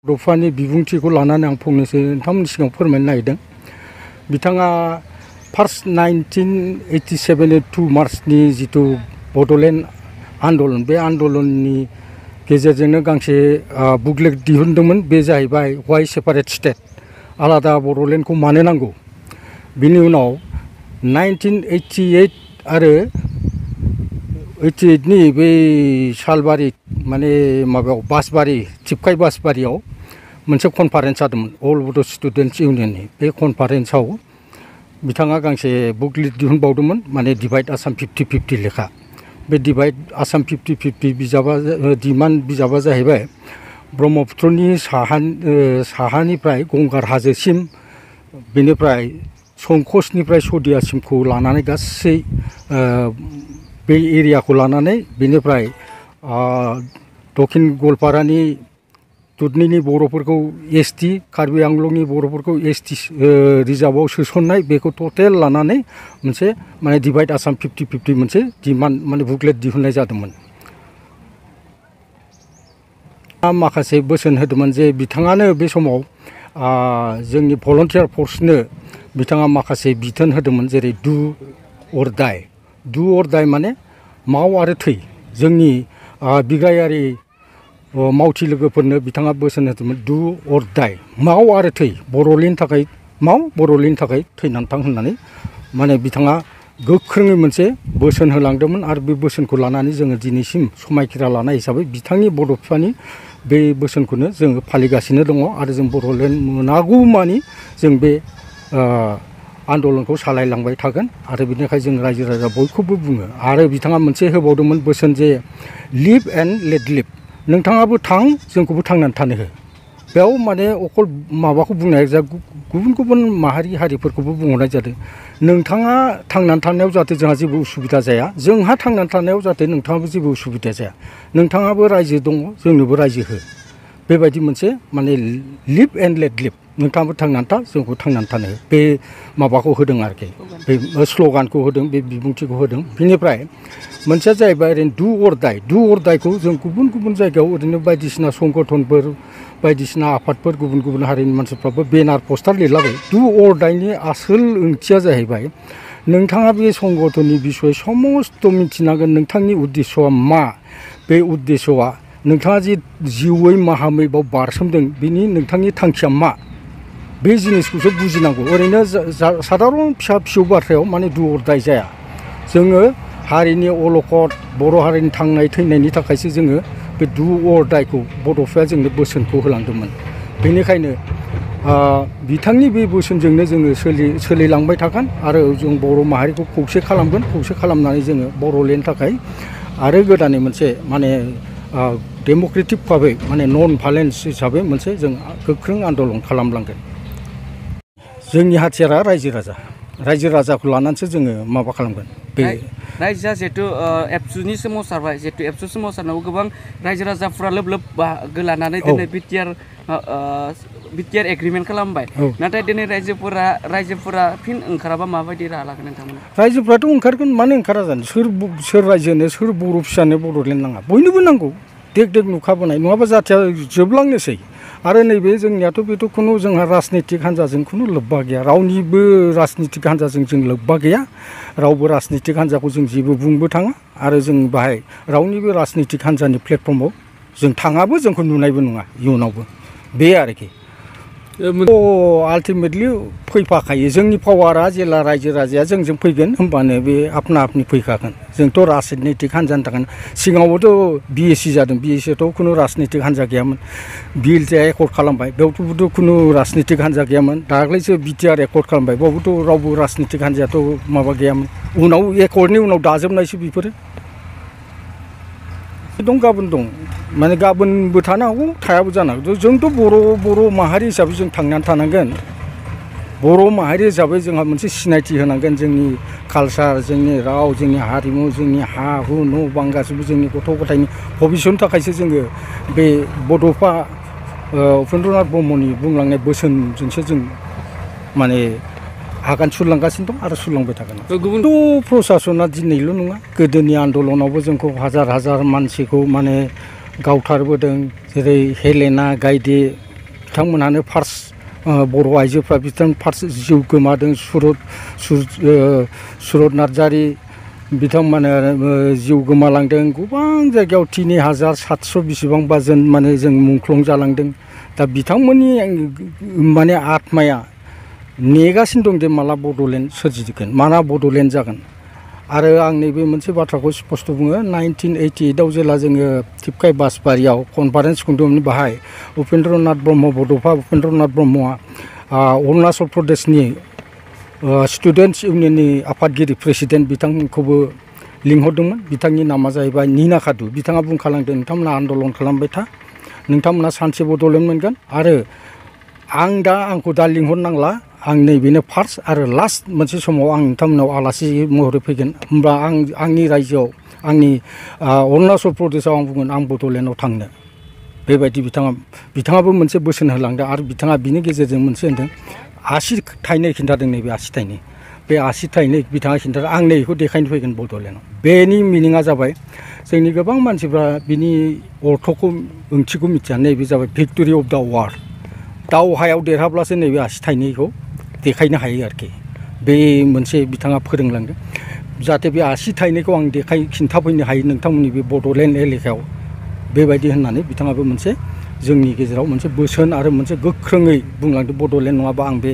बड'फानि बिबुंथिखौ लानानै आं फंनैसो नोंथांमोननि सिगाङाव फोरमायनो नागिरदों। बिथाङा फार्स्ट 1987 2 मार्चनि जिथु बड'लेण्ड आन्दलन, बे आन्दलननि गेजेरजोंनो गांसे बुकलेट दिहुनदोंमोन। बे जाहैबाय वाइ सेपारेट स्टेट, आलादा बड'लेण्डखौ मानो नांगौ। बिनि उनाव 1988 आरो 88नि बै सालबारि माने माबायाव बासबारि, थिपखाय बासबारियाव मोनसे कनफारेन्स जादोंमोन अल बड' स्टुडेन्टस इउनियननि। बे कनफारेन्सआव बिथाङा गांसे बुकलेट दिहुनबावदोंमोन, माने डिभाइड आसाम 50-50 लेखा। बे डिभाइड आसाम 50-50 बिजाबा बिजाबा जाहैबाय ब्रह्मपुत्रनि साहानिफ्राय गंगार हाजोसिम, बेनिफ्राय संकसनिफ्राय सदियासिमखौ लानानै गासै बे एरियाखौ लानानै, बेनिफ्राय दक्षिण गवालपारानि दुधनैनि बर'फोरखौ ST, कार्बि आंलंनि बर'फोरखौ ST रिजार्भआव सोसननाय, बेखौ टटेल लानानै मोनसे माने डिभाइड आसाम 50-50 मोनसे डिमान्ड माने बुकलेट दिहुननाय जादोंमोन। माखासे बोसोन होदोंमोन जे बिथाङानो बे समाव जोंनि भलन्टियार फर्सनो बिथाङा माखासे बिथोन होदोंमोन, जेरै डु अर डाइ। डु अर डाइ माने माव आरो थै। जोंनि बिग्रायारि मावथि लोगोफोरनो बिथाङा बोसोन होदोंमोन डु अर डाइ, माव आरो थै, बर'लेण्डनि थाखाय माव, बर'लेण्डनि थाखाय थैनानै थां होननानै माने बिथाङा गोख्रोङै मोनसे बोसोन होलांदोंमोन। आरो बे बोसोनखौ लानानै जोङो दिनैसिम समायखिरा लानाय हिसाबै बिथांनि बड'फानि बे बोसोनखौनो जोङो फालिगासिनो दङ। आरो जों बर'लेण्ड मोनागौमानि जों बे आन्दलनखौ सालायलांबाय थागोन। आरो बिनिखाय जों रायजो राजा बयखौबो बुङो। आरो बिथाङा मोनसे होबावदोंमोन बोसोन, जे लिभ एन्ड लेट लिभ, नोंथाङाबो थां, जोंखौबो थांनानै थानो हो। बेयाव माने अकल माबाखौ बुंनाय जा, गुबुन गुबुन माहारि हारिफोरखौबो बुंहरनाय जादों। नोंथाङा थांनानै थानायाव जाहाथे जोंहा जेबो उसुबिदा जाया, जोंहा थांनानै थानायाव जाहाथे नोंथाङाबो जेबो उसुबिदा जाया। नोंथाङाबो रायजो दङ, जोंनोबो रायजो हो। बेबायदि मोनसे माने लिभ एन्ड लेट लिभ, नोंथाङाबो थांनानै था, जोंखौ थांनानै थानो हो, बे माबाखौ होदों आरोखि, बे स्ल'गानखौ होदों, बे बिबुंथिखौ होदों। बिनिफ्राय मोनसेया जाहैबाय ओरैनो डु अर डाइ। डु अर डाइखौ जों गुबुन गुबुन जायगायाव ओरैनो बायदिसिना संगठनफोर, बायदिसिना आफादफोर, गुबुन गुबुन हारिनि मानसिफ्राबो बेनार पस्टार लिरलाबायो। डु अर डाइनि आसोल ओंथिया जाहैबाय, नोंथाङा बे संगठननि बिसय समस्त मिथिनांगोन, नोंथांनि उद्देश्यआ मा, बे उद्देश्यआ नोंथाङा जे जिउयै माहामै बाव बारसोमदों, बिनि नोंथांनि थांखिया मा, बे जिनिसखौसो बुजिनांगौ। ओरैनो साधारन फिसा फिसौ बाथ्रायाव माने डु अर डाइ जाया। जोङो हारिनि अलखद, बर' हारिनि थांनाय थैनायनि थाखायसो जोङो बे डु अर डाइखौ बड'फाया जोंनो बोसोनखौ होलांदोंमोन। बेनिखायनो बिथांनि बे बोसोनजोंनो जोङो सोलिलांबाय थागोन। आरो जों बर' माहारिखौ खौसे खालामगोन। खौसे खालामनानै जोङो बर'लेण्डनि थाखाय आरो गोदानै मोनसे माने डेम'क्रेटिक भाबै, माने नन भायलेन्स हिसाबै मोनसे जों गोख्रों आन्दलन खालामलांगोन। जोंनि हाथियारा रायजो राजा, रायजो राजाखौ लानानैसो जोङो माबा खालामगोन। बे रायजोआ जिहेतु एबसुनि सोमावसारबाय, जिहेतु एबसु सोमावसारनायाव गोबां रायजो राजाफ्रा लोब लोब बाहागो लानानै दिनै बिटिआर एग्रिमेन्ट खालामबाय। नाथाय दिनै रायजोफोरा फिन ओंखाराबा माबायदि राहा लागोन नोंथांमोना? रायजोफ्राथ' ओंखारगोन, मानो ओंखारा जानो। सोर रायजोनो, सोर बर' फिसानो बड'लेण्ड नाङा, बयनोबो नांगौ। देग देग नुखाबोनाय, नङाबा जाथिया जोबलांनोसै। आरो नैबे जोंनियाथ' बेथ' खुनु जोंहा राजनितिक हान्जाजों खुनु लोब्बा गैया, रावनिबो राजनितिक हान्जाजों जों लोब्बा गैया। रावबो राजनितिक हान्जाखौ जों जेबो बुंबो थाङा। आरो जों बाहाय रावनिबो राजनितिक हान्जानि प्लेटफर्माव जों थाङाबो, जोंखौ नुनायबो नङा इयुनावबो, बे आरोखि। आल्टिमेटलि फैफाखायो। जोंनि पावारा जेला रायजो राजाया जोंजों फैगोन, होमबानो बे आपना आपनि फैखागोन। जोंथ' राजनितिक हान्जानि थाखाय सिगाङावबोथ' BSC जादों, BSCआथ' खुनु राजनितिक हान्जा गैयामोन। बिएलटिआ एकर्ड खालामबाय, बेयावथ' खुनु राजनितिक हान्जा गैयामोन। दाख्लैसो बिटिआर एकर्ड खालामबाय, बेयावबोथ' रावबो राजनितिक हान्जायाथ' माबा गैयामोन। उनाव एकर्डनि उनाव दाजोबनायसो बेफोरो दं, गाबोन दं, माने गाबोनबो थानो हागौ, थायाबो जानो हागौ। जोंथ' बर' माहारि हिसाबै जों थांनानै थानांगोन। बर' माहारि हिसाबै जोंहा मोनसे सिनायथि होनांगोन। जोंनि कालसार, जोंनि राव, जोंनि हारिमु, जोंनि हा हु न' बां गासैबो जोंनि गथ' गथायनि भबिसतनि थाखायसो जोङो बे बड'फा उपेन्द्रनाथ ब्रह्मनि बुंलांनाय बोसोनजोंसो जों माने आगान सुरलांगासिनो दं आरो सुरलांबाय थागोन। गुबुनथ' प्रसासना दिनैल' नङा, गोदोनि आन्दलनावबो जोंखौ हाजार हाजार मानसिखौ माने गावथारबोदों। जेरै हेलेना गायदे बिथांमोनानो फार्स्ट बर' आइजोफ्रा बिथां फार्स्ट जिउ गोमादों सुरत नार्जारि बिथांमोना जिउ गोमालांदों गोबां जायगायाव 3700 बेसेबांबा जों माने जों मुंख्लं जालांदों दा बिथांमोननि माने आत्माया नेगासिनो दं दे माला बड'लेण्ड सोरजिगोन माला बड'लेण्ड जागोन आरो आं नैबे मोनसे बाथ्राखौ स्पष्ट बुङो 1988आव जेला जोङो टिपकाय बासबारियाव कनफारेन्स खुंदोंमोन बाहाय उपेन्द्रनाथ ब्रह्म बड'फा उपेन्द्रनाथ ब्रह्मआ अरुणाचल प्रदेशनि स्टुडेन्टस इउनियननि आफादगिरि प्रेसिडेन्ट बिथांखौबो लिंहरदोंमोन बिथांनि नामा जाहैबाय निना कादु बिथाङा बुंखालांदों नोंथांमोना आन्दलन खालामबाय था नोंथांमोना सानसे बड'लेण्ड मोनगोन आरो आंखौ दा लिंहरनांला आं नैबेनो फार्स्ट आरो लास्ट मोनसे समाव आं नोंथांमोनाव आलासि महरै फैगोन होमबा आंनि रायजोआव आंनि अरुणाचल प्रदेशआव आं बुंगोन आं बड'लेण्डआव थांनो बेबायदि बिथाङाबो मोनसे बोसोन होलांदों आरो बिथाङा बिनि गेजेरजों मोनसे होनदों 80 थाइनै खिन्थादों नैबे 80 थाइनै बे 80 थाइनै बिथाङा खिन्थादों आं नै बेखौ देखायनो फैगोन बड'लेण्डआव बेनि मिनिङा जाबाय जोंनि गोबां मानसिफ्रा बिनि अर्थखौ ओंथिखौ मिथिया नैबे जाबाय भिक्ट'रि अफ दा वार दावहायाव देरहाब्लासो नैबे 80 थाइनैखौ देखायनो हायो आरोखि बे मोनसे बिथाङा फोरोंलांदों जाहाथे बे 80 थाइनैखौ आं खिन्थाफैनो हायो नोंथांमोननि बे बड'लेण्ड एलेकायाव बेबायदि होननानै बिथाङाबो मोनसे जोंनि गेजेराव मोनसे बोसोन आरो मोनसे गोख्रोङै बुंलांदों बड'लेण्ड नङाबा आं बे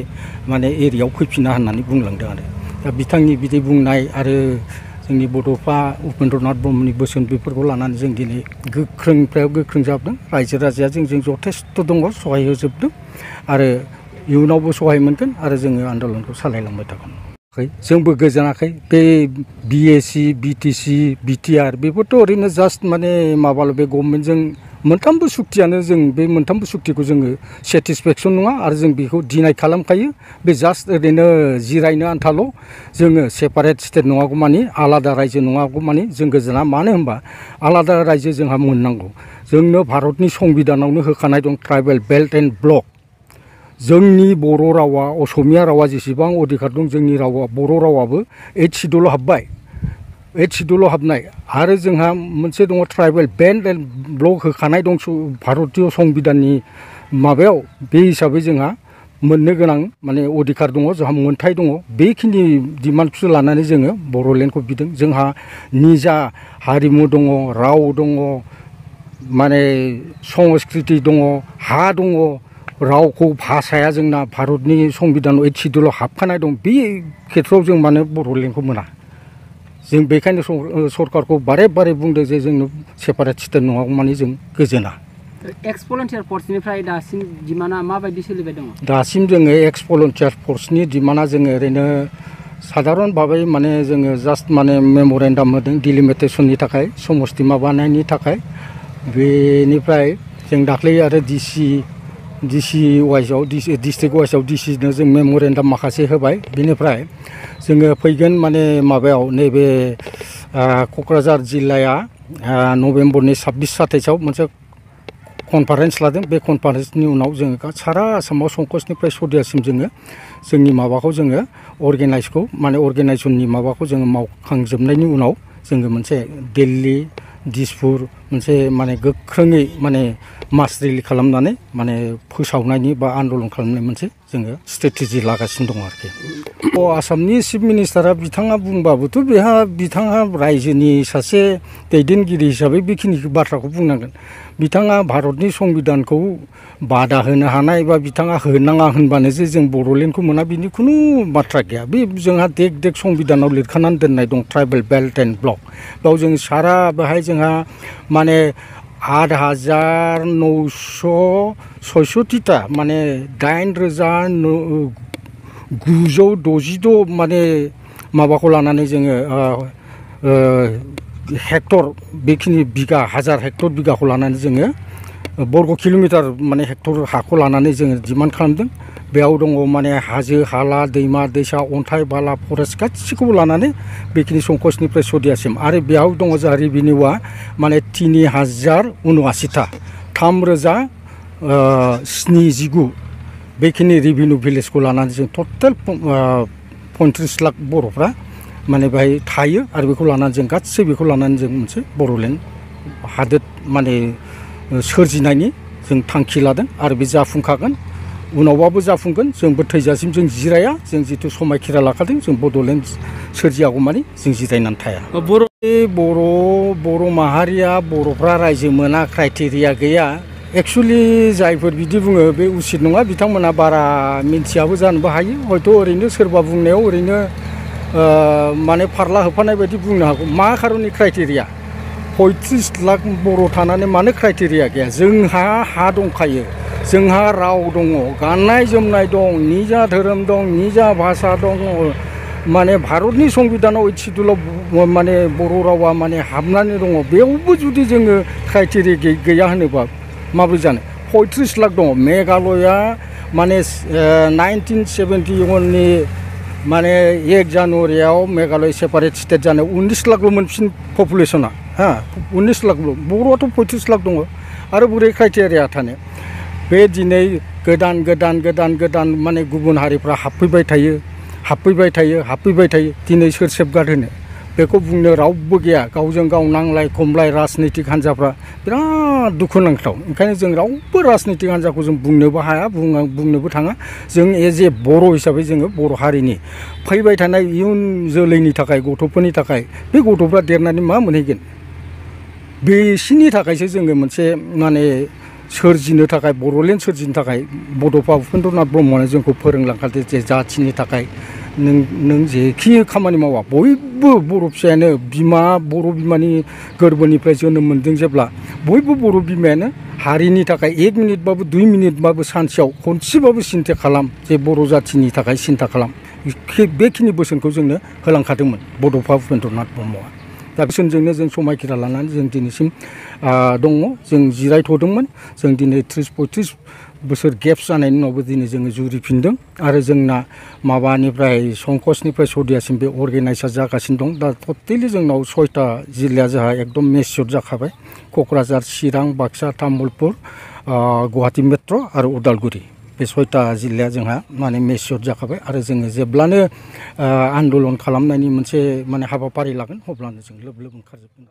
माने एरियायाव फैफिना होननानै बुंलांदों आरो दा बिथांनि बिदि बुंनाय आरो जोंनि बड'फा उपेन्द्रनाथ ब्रह्मनि बोसोन बेफोरखौ लानानै जों दिनै गोख्रोंनिफ्राय गोख्रों जाबोदों रायजो राजाया जोंजों जथेस्थ' दङ सहाय होजोबदों आरो इयुनावबो सहाय मोनगोन आरो जोङो आन्दलनखौ सालायलांबाय थागोन जोंबो गोजोनाखै बे बिएसि बिटिसि बिटिआर बेफोरथ' ओरैनो जास्ट माने माबाल' बे गभर्नमेन्टजों मोनथामबो सुक्तियानो जों बे मोनथामबो सुक्तिखौ जोङो सेटिसफेक्सन नङा आरो जों बेखौ डिनाय खालामखायो बे जास्ट ओरैनो जिरायनो आन्थाल' जोङो सेपारेट स्टेट नङागौ मानि आलादा रायजो नङागौ मानि जों गोजोना मानो होनबा आलादा रायजो जोंहा मोननांगौ जोंनो भारतनि संबिधानावनो होखानाय दं ट्राइबेल बेल्ट एन्ड ब्लक जोंनि बर' रावा असमिया रावा जेसेबां अधिकार दं जोंनि रावा बर' रावाबो 8 सिडुलाव हाबबाय 8 सिडुलाव हाबनाय आरो जोंहा मोनसे दङ ट्राइबेल बेल्ट एन्ड ब्लक होखानाय दं भारतीय संबिधाननि माबायाव बे हिसाबै जोंहा मोननो गोनां माने अधिकार दङ जोंहा मोनथाय दङ बेखिनि डिमान्डखौ लानानै जोङो बड'लेण्डखौ बिदों जोंहा निजा हारिमु दङ राव दङ माने संस्कृति दङ हा दङ रावखौ भाषाया जोंना भारतनि संबिधानाव 8 सिडुलाव हाबखानाय दं बे खेथ्रआव जों मानो बड'लेण्डखौ मोना जों बेखायनो सरकारखौ बारे बारे बुंदों जे जोंनो सेपारेट स्टेट नङागौ माने जों गोजोना एक्स भलन्टियार फर्सनिफ्राय दासिम डिमान्डआ माबायदि सोलिबाय दङ दासिम जोङो एक्स भलन्टियार फर्सनि डिमान्डआ जोङो ओरैनो साधारन भाबै माने जोङो जास्ट माने मेम'रेन्डाम होदों डिलिमिटेसननि थाखाय समस्ति माबानायनि थाखाय बेनिफ्राय जों दाख्लै आरो डिसि वाइसआव डिस्ट्रिक्ट वाइसआव डिसिनो जों मेम'रेन्डाम माखासे होबाय बेनिफ्राय जोङो फैगोन माने माबायाव नैबे क'क्राझार जिल्लाया नभेम्बरनि 26-27आव मोनसे कनफारेन्स लादों बे कनफारेन्सनि उनाव जोङो सारा आसामाव संकसनिफ्राय सदियासिम जोङो जोंनि माबाखौ जोङो अर्गेनाइजेसननि माबाखौ जोङो मावखांजोबनायनि उनाव जोङो मोनसे दिल्ली दिसपुर मोनसे माने गोख्रोङै माने मास रेलि खालामनानै माने फोसावनायनि बा आन्दलन खालामनाय मोनसे जोङो स्ट्रेटेजि लागासिनो दङ आरोखि आसामनि चिफ मिनिस्टारा बिथाङा बुंबाबोथ' बिथाङा रायजोनि सासे दैदेनगिरि हिसाबै बेखिनि बाथ्राखौ बुंनांगोन बिथाङा भारतनि संबिधानखौ बादा होनो हानाय बा बिथाङा होनाङा होनबानो जे जों बड'लेण्डखौ मोना बिनि खुनु बाथ्रा गैया बे जोंहा देक संबिधानाव लिरखानानै दोननाय दं ट्राइबेल बेल्ट एन्ड ब्लक बेयाव जों सारा बेहाय जोंहा माने 8,966टा माने 8,966 माने माबाखौ लानानै जोङो हेक्टर बेखिनि बिगा हाजार हेक्टर बिगाखौ लानानै जोङो बर्ग किल'मिटार माने हेक्टर हाखौ लानानै जोङो डिमान्ड खालामदों बेयाव दङ माने हाजो हाला दैमा दैसा अन्थाइ बाला फरेस्ट गासिखौबो लानानै बेखिनि संकसनिफ्राय सदियासिम आरो बेयाव दङ जोंहा रेभिनिउआ माने 3,079टा 3,079 बेखिनि रेभिनिउ भिलेजखौ लानानै जों टटेल 35 लाख बर'फ्रा माने बेहाय थायो आरो बेखौ लानानै जों गासै बेखौ लानानै जों मोनसे बड'लेण्ड हादोर माने सोरजिनायनि जों थांखि लादों आरो बे जाफुंखागोन उनावबाबो जाफुंगोन जोंबो थैजासिम जों जिराया जों जिथु समायखिरा लाखादों जों बड'लेण्ड सोरजियागौमानि जों जिरायनानै थाया बर' माहारिया बर'फ्रा रायजो मोना क्राइटेरिया गैया एक्सुवेलि जायफोर बिदि बुङो बे उचित नङा बिथांमोना बारा मिन्थियाबो जानोबो हायो हयथ' ओरैनो सोरबा बुंनायाव ओरैनो माने फारला होफानाय बायदि बुंनो हागौ मा खारननि क्राइटेरिया 35 लाख बर' थानानै मानो क्राइटेरिया गैया जोंहा हा दंखायो जोंहा राव दङ गाननाय जोमनाय दं निजा धोरोम दं निजा भाषा दं माने भारतनि संबिधानाव 8 सिडुलाव माने बर' रावा माने हाबनानै दङ बेयावबो जुदि जोङो क्राइटेरिया गैया होनोबा माबोरै जानो 35 लाख दङ मेघालया माने 1971 नि माने 1 जानुवारियाव मेघालय सेपारेट स्टेट जानाय 19 लाखल'मोन फिन पपुलेसना 19 लाखल' बर'आथ' 35 लाख दङ आरो बोरै क्राइटेरिया थानो बे दिनै गोदान माने गुबुन हारिफ्रा हाबफैबाय थायो दिनै सोर सेफगार्ड होनो बेखौ बुंनो रावबो गैया गावजों गाव नांलाय खमलाय राजनितिक हान्जाफ्रा बिराद दुखुनांथाव ओंखायनो जों रावबो राजनितिक हान्जाखौ जों बुंनोबो हाया बुंनोबो थाङा जों एज ए बर' हिसाबै जोङो बर' हारिनि फैबाय थानाय इयुन जोलैनि थाखाय गथ'फोरनि थाखाय बे गथ'फ्रा देरनानै मा मोनहैगोन बेसिनि थाखायसो जोङो मोनसे माने सोरजिनो थाखाय बड'लेण्ड सोरजिनो थाखाय बड'फा उपेन्द्रनाथ ब्रह्मआनो जोंखौ फोरोंलांखादों जे जाथिनि थाखाय नों जेखि खामानि मावा बयबो बर' फिसायानो बर' बिमानि गोरबोनिफ्राय जोनोम मोनदों जेब्ला बयबो बर' बिमायानो हारिनि थाखाय 1 मिनिटबाबो 2 मिनिटबाबो सानसेयाव खनसेबाबो सिन्था खालाम जे बर' जाथिनि थाखाय सिन्था खालाम बेखिनि बोसोनखौ जोंनो होलांखादोंमोन बड'फा उपेन्द्रनाथ ब्रह्मआ दा बोसोनजोंनो जों समायखिरा लानानै जों दिनैसिम दङ जों जिरायथ'दोंमोन जों दिनै 30-35 बोसोर गेप्स जानायनि उनावबो दिनै जोङो जुरिफिनदों आरो जोंना माबानिफ्राय संकसनिफ्राय सदियासिम बे अर्गेनाइजआ जागासिनो दं दा टटेलि जोंनाव 6टा जिल्लाया जोंहा एकदम मेचियर जाखाबाय क'क्राझार चिरां बाक्सा तामुलपुर गुवाहाटी मेट्र' आरो उदालगुरि बे 6टा जिल्लाया जोंहा माने मेचियर जाखाबाय आरो जोङो जेब्लानो आन्दलन खालामनायनि मोनसे माने हाबाफारि लागोन अब्लानो जों लोब लोब ओंखारजोबगोन